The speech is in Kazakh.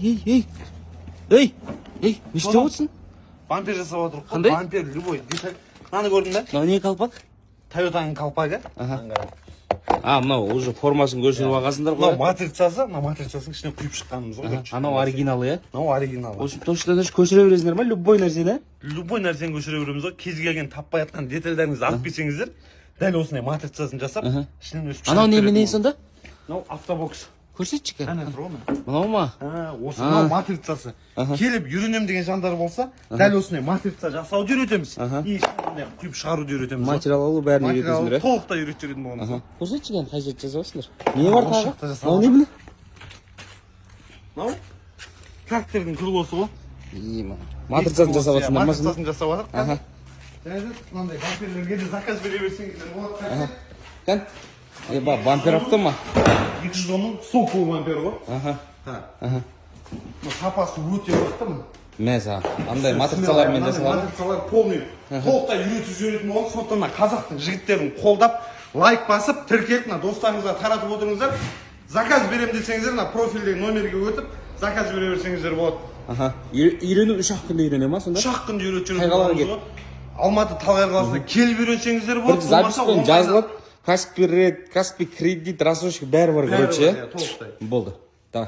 Ей, ей, ей, ей, не істеп отырсың? Бампер жасап отырмық қой. Қандай? Бампер, любой деталь. Мынаны көрдің бе? Мынау не колпак? Тойотаның колпагы. Мынаны қара. А, мынау уже формасын көшіріп алғансыңдар Мынау ғой. матрицасы, мына матрицасының ішіне құйып шыққанымыз ғой, короче. Анау оригиналы, иә? Мынау оригиналы. В общем, точно точно көшіре бересіңдер ма любой нәрсені? Любой нәрсені көшіре береміз ғой. Кез келген таппай жатқан детальдарыңызды алып келсеңіздер, дәл осындай матрицасын жасап, ішінен өстіп Анау шығарып немене беретін. сонда? Мынау автобокс. Көрсетші кәне. Әне тұр ғой, міне. Мынау ма? А, осы мынау матрицасы. Келіп үйренемін деген жандар болса, дәл осындай матрица жасауды үйретеміз. И ішіне құйып шығаруды үйретеміз ғой. Материал алу, бәрін Материалды үйретесіңдер, иә? толықтай үйретіп жіберетін боламыз ғой. Көрсетші кәне, қай жерде жасап? Не бар Осы тағы? жақта жасап. Мынау немене? Мынау трактордың крылосы ғой. Има. Матрицасын жасап жатсыңдар ма сонда? Матрицасын жасап жатырмық қазір. Және де мынандай бамперлерге де заказ бере берсеңіздер болады. Кән. Еба, бампер авто ма? 210-ның стоковый бампері ғой. Мына сапасы өте мықты, міне. Мә саған. Андай матрицалармен жасалады ма? Матрицалар полный, толықтай үйретіп жіберетін боламыз. Сондықтан мына қазақтың жігіттерін қолдап, лайк басып, тіркеліп, мына достарыңызға таратып отырыңыздар. Заказ беремін десеңіздер, мына профильдегі номерге өтіп, заказ бере берсеңіздер болады. Аха. Үйрену 3-ақ күнде үйрене ма сонда? 3-ақ күнде үйретіп Қай жіберетін қалаға боламыз келіп? ғой. Алматы, Талғар қаласына келіп үйренсеңіздер Бір болады. Болмаса записпен онлайн. жазылып, Каспи Ред, Каспи кредит, рассрочка, бәрі бар, Бәрі короче, бар, иә? иә, толықтай. Болды. Давай.